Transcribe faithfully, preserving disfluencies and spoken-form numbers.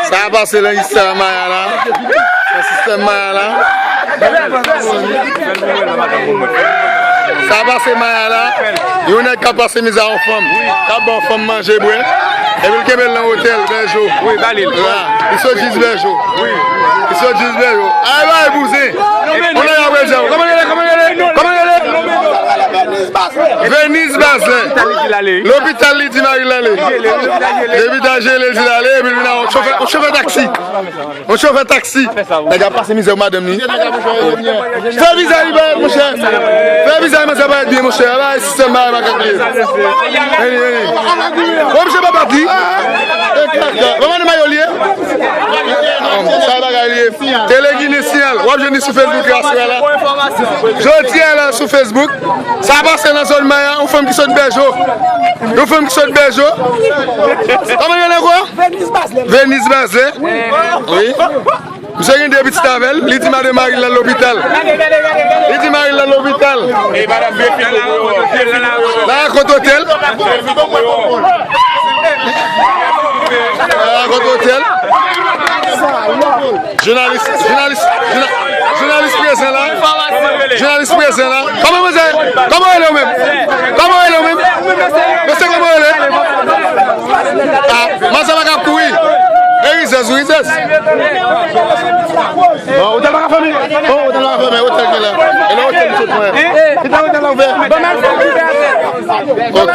Sa a pase nan istwa Maya la. Nan sistèm Maya la. Sa a pase Maya la. Yon nèg k ap pase mizè a yon fanm. K ap ba yon fanm manje, bwè. Epi l kenbe l nan otèl, Bèjo. Wi, ba li l. Li sot jis Bèjo. Wi. Li sot jis Bèjo. Ay, bay, bouzen. Kòman l rele? Kòman l rele? Kòman l rele? Venise Bazin. Lopital li di Marie l ale. Depi ta jele, l di l ale, epi l vin a yon chofè, yon chofè taksi. Yon chofè taksi. Nèg ap pase mizè pou madanm li. Fè vizaj li parèt, monchè. Fè vizaj manzè parèt byen, monchè. Ala sistèm bagay makak li ye. Vini, vini. Ou oblije pa bat li. E kaka. Manman de mayo li ye. Sa bagay li ye. Tele Ginen Siyal. W ap jwenn li sou Facebook la, sou la. Jodi a la sou Facebook. Sa pase nan zòn Maya, yon fanm ki sot Bèjo. Yon fanm ki sot Bèjo. Kòman l rele ankò? Venise Bazin. Wi. Misye gen de pitit avè l. Li di madanm mari l nan lopital. Li di mari l nan lopital. La kot otèl. La kot otèl. Jounalis, jounalis, jouna-, jounalis prezan la. Jounalis prezan la. Kòman manzè? Kòman w rele w menm? Kòman w rele w menm? Mesye, kòman w rele? Ah, manzè pa ka kouri. E rizèz, rizèz. Bon, otèl pa ka fèmen. Oh, otèl pa ka fèmen. Otèl ki la. E nan otèl sou pwen. Ki tan otèl la ouvè? Ok.